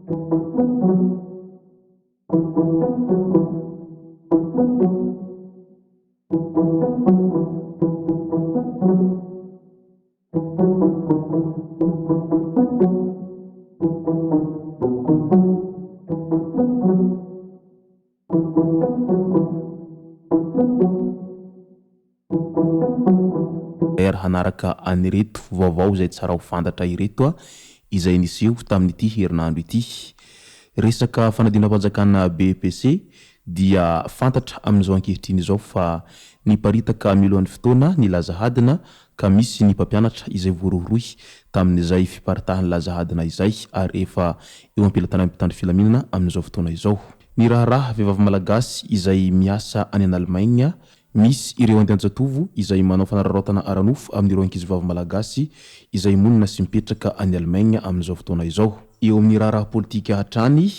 R hanaraka an'ireto vaovao izay tsara ho fantatra ireto izay niseho tamin'ity herinandro ity. Resaka fanadinam-panjakana BEPC dia fantatra amin'izao ankehitriny izao fa niparitaka mialohan'ny fotoana ny laza hadina ka misy ny mpampianatra izay voarohirohy tamin'izay fiparitahan'ny laza hadina izay ary efa eo am-pelatanan'ny mpitandro filaminana amin'izao fotoana izao. Ny raharaha vehivavy malagasy izay miasa any an'Allemagne, misy ireo andian-jatovo izay manao fanararaotana ara-nofo amin'ireo ankizivavy malagasy izay monina sy mipetraka any Allemagne amin'izao fotoana izao. Eo amin'ny raharaha politika hatrany,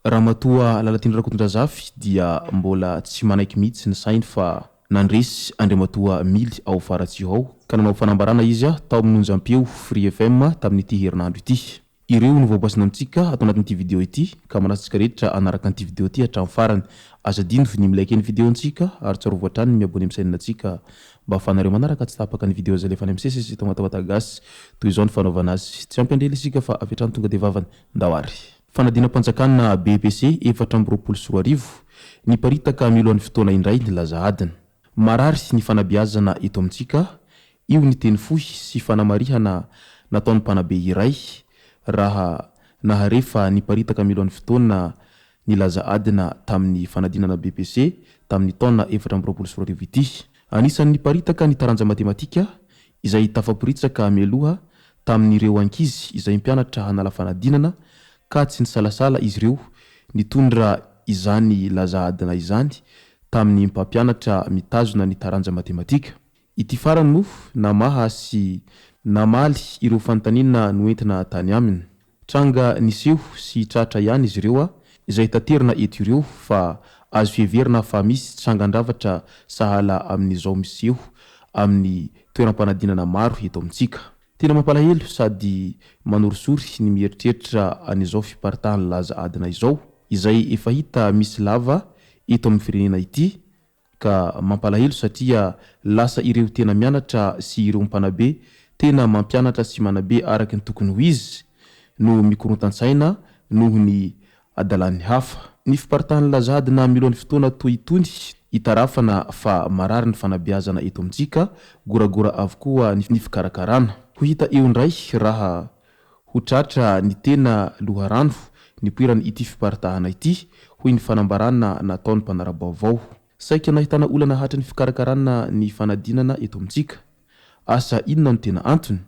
Ramatoa Lalatiana Rakotondrazafy dia mbola tsy manaiky mihitsy ny sainy fa nandresy Andriamatoa Mily ao Faratsiho ao ka nanao fanambarana izy tao amin'ny onjampeo Free FM tamin'ity herinandro ity. Ireo no voabasina amintsika ato anatin'ity video ity ka manasa antsika rehetra hanaraka an'ity video ity hatramin'ny farany. Aza adino ny mi-like ny video antsika ary tsarovy hatrany ny mi-abonner amin'ny chaîne antsika mba ahafahanareo manaraka tsy tapaka ny video izay alefanay misesy eto Matamatagagasy. Toy izao ny fanaovana azy. Tsy ampy andrely isika fa avy hatrany tonga dia vavany. Ndao ary. Fanadinam-panjakana BEPC 2024, Niparitaka mialohan'ny fotoana indray ny laza adina. Marary ny fanabeazana eto amintsika, io ny teny fohy sy fanamarihana nataon'ny mpanabe iray raha nahare fa niparitaka mialohan'ny fotoana ny laza adina tamin'ny fanadinana BEPC tamin'ny taona 2024 ity. Anisan'ny niparitaka ny taranja matematika izay tafaporitsaka mialoha tamin'ireo ankizy izay mpianatra hanala fanadinana ka tsy nisalasala izy ireo nitondra izany laza adina izany tamin'ny mpampianatra mitazona ny taranja matematika. Ity farany moa namaha sy namaly ireo fanontaniana noentina tany aminy. Tranga niseho sy tratra ihany izy ireo izay taterina eto ireo fa azo heverina fa misy trangan-javatra sahala amin'izao miseho amin'ny toeram-panadinana maro eto amintsika. Tena mampalahelo sady manorisory ny mieritreritra an'izao fiparitahan'ny laza adina izao, izay efa hita misy lava eto amin'ny firenena ity ka mampalahelo satria lasa ireo tena mianatra sy ireo mpanabe tena mampianatra sy manabe araka ny tokony ho izy no mikorontan-tsaina noho ny adalan'ny hafa. Ny fiparitahan'ny lazadina milohan'ny fotoana toy itony itarafana fa marary ny fanabeazana eto amintsika, goragora avokoa ny fikarakarana. Ho hita eo indray raha ho tratra ny tena loharano nipoiran'ity fiparitahana ity, hoy ny fanambarana nataon'ny mpanara-baovao. Saika nahitana olana hatry ny fikarakarana ny fanadinana eto amintsika. Asa inona no tena antony?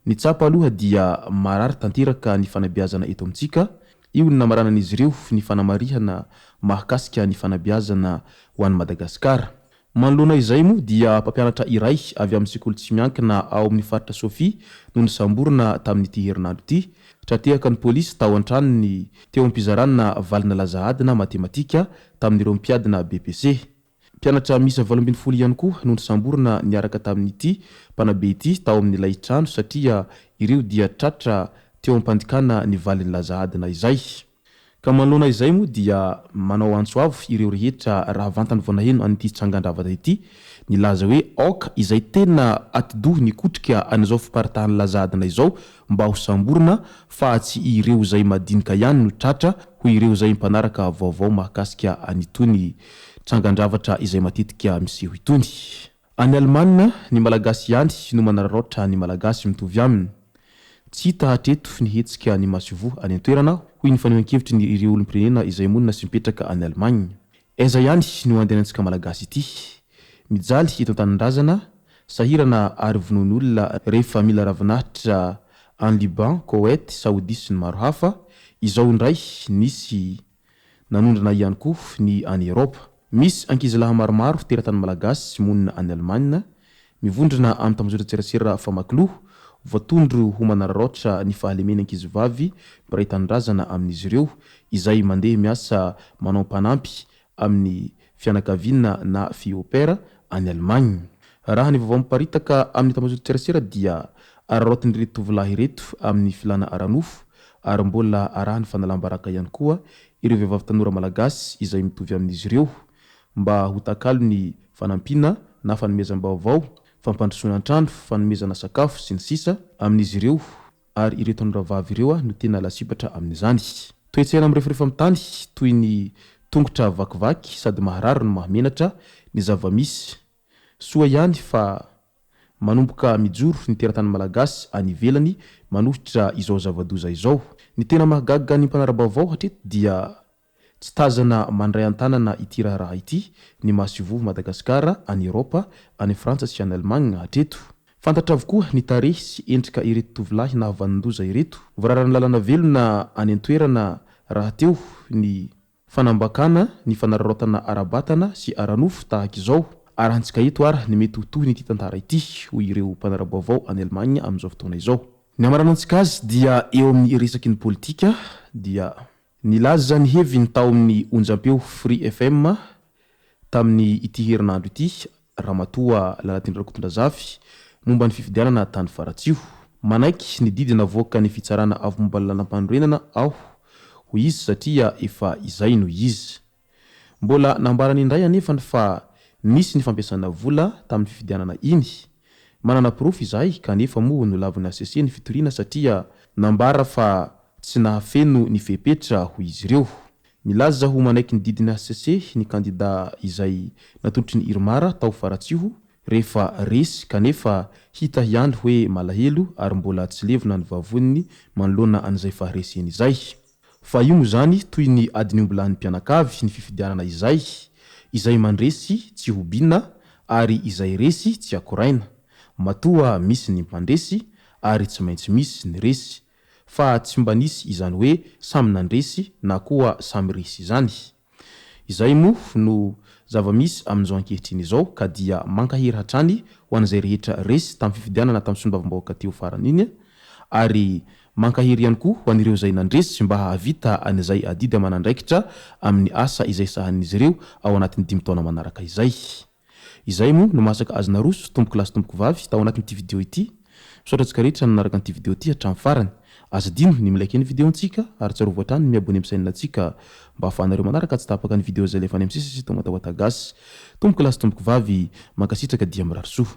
Ny tsapa aloha dia marary tanteraka ny fanabeazana eto amintsika, io ny namaranan'izy ireo ny fanamarihana mahakasika ny fanabeazana ho an'i Madagasikara. Manoloana izay moa dia mpampianatra iray avy amin'ny sekoly tsy miankina ao amin'ny faritra Sofia no nosamborina tamin'ity herinandro ity. Tra-tehaka ny polisy tao an-tranony teo am-pizarana valina laza adina matematika tamin'ireo mpiadina BEPC. Mpianatra miisa 18 ihany koa no nosamborina niaraka tamin'ity mpanabe ity tao amin'ilay trano satria ireo dia tratra teo am-pandikana ny valin'ny laza adina izay. Ka manoloana izay moa dia manao antso avo ireo rehetra raha vantany vao naheno an'ity trangan-dravata ity nilaza hoe aoka izay tena atidoha nikotrika an'izao fiparitahan'ny laza adina izao mba ho samborina fa tsy ireo izay madinika ihany no tratra hoy ireo izay mpanaraka vaovao mahakasika an'itony trangan-dravatra izay matetika miseho itony. Any Alemana, ny Malagasy ihany no manararaotra ny Malagasy mitovy aminy. Tsy hita hatreto ny hetsika ny masoivoho any an-toerana, hoy ny fanehoan-kevitry ny ireo olom-pirenena izay monina sy mipetraka any Allemagne. Aiza ihany no andehanantsika Malagasy ity? Mijaly eto an-tanindrazana, sahirana ary vonoin'olona rehefa mila ravinahitra any Liban, Koweït, Saodia sy ny maro hafa, izao indray nisy Nanondrana ihany koa ny any Eropa. Misy ankizilahy maromaro teratany malagasy monina any Alemaina, mivondrona amin'ny tambajotran-tserasera Famakiloha, voatondro ho manararaotra ny fahalemen'ny ankizivavy mpiray tanindrazana amin'izy ireo, izay mandeha miasa manao mpanampy amin'ny fianakaviana na fille au pair any Allemagne. Raha ny vaovao miparitaka amin'ny tambajotran-tserasera dia araraotin'ireto tovolahy ireto amin'ny filàna ara-nofo. ary mbola arahany fanalam-baraka ihany koa ireo vehivavy tanora malagasy izay mitovy amin'izy ireo mba ho takalony fanampiana na fanomezam-baovao, fampandrosoana an-trano, fanomezana sakafo, sy ny sisa amin'izy ireo ary ireo tanora vavy ireo no tena lasibatra amin'izany. Toe-tsaina mirefarefa amin'ny tany toy ny tongotra vakivaky sady maharary no mahamenatra ny zava-misy. Soa ihany fa manomboka mijoro ny teratany malagasy any ivelany manohitra izao zava-doza izao. Ny tena mahagaga ny mpanara-baovao hatreto dia tsy tazana mandray an-tanana ity raharaha ity ny masoivoho Madagasikara any Eropa, any Frantsa sy any Allemagne hatreto. Fantatra avokoa ny tarehy sy endrika ireto tovolahy nahavanon-doza ireto. Voararan'ny lalana velona any an-toerana rahateo ny fanambakana, ny fanararaotana ara-batana sy ara-nofo tahaka izao. Arahantsika eto ara ny mety ho tohin'ity tantara ity, hoy ireo mpanara-baovao any Allemagne amin'izao fotoana izao. Ny hamaranantsika azy dia eo amin'ny resaky ny politika dia. Nilaza ny heviny tao amin'ny onjampeo Free FM tamin'ny ity herinandro ity Ramatoa Lalatiana Rakotondrazafy momba ny fifidianana tany Faratsiho. Manaiky ny didy navoakan'ny Fitsarana Avo momba ny Lalàmpanorenana aho, hoy izy satria efa izay no izy. Mbola nambarany indray anefany fa nisy ny fampiasana vola tamin'ny fifidianana iny. Manana porofo izahay kanefa moa nolavin'ny hcc ny fitoriana satria nambara fa tsy nahafeno ny fepetra hoy izy ireo. Milaza ho manaiky ny didin'ny hcc ny kandida izay natolotry ny Irmar tao Faratsiho rehefa resy kanefa hita ihany hoe malahelo ary mbola tsy levona ny vavoniny manoloana an'izay fahareseny izay. Fa io moa izany toy ny adin'ny ombilahin'ny mpianakavy ny fifidianana izay, izay mandresy tsy hobiana ary izay resy tsy akoraina. Matoa misy ny mpandresy ary tsy maintsy misy ny resy. Fa tsy mba nisy izany hoe samy nandresy na koa samy resy izany. Izay moa no zava-misy amin'izao ankehitriny izao ka dia mankahery hatrany ho an'izay rehetra resy tamin'ny fifidianana tamin'ny solombavambahoaka teo farany iny ary mankahery ihany koa ho an'ireo izay nandresy mba hahavita an'izay adidy aman'andraikitra amin'ny asa izay sahanin'izy ireo ao anatin'ny dimy taona manaraka izay. Izay moa no masaka azo naroso tompoko lahy sy tompoko vavy tao anatin'ity video ity. Misaotra antsika rehetra nanaraka an'ity video ity hatramin'ny farany. Aza adino ny mi-like ny video ntsika ary tsarovy hatrany ny mi-abonner amin'ny chaîne ntsika mba ahafahanareo manaraka tsy tapaka ny video izay alefa any amin'ny sisa sy Tomatahoata Gasy. Tompoko lahy sy tompoko vavy, mankasitraka dia mirary soa.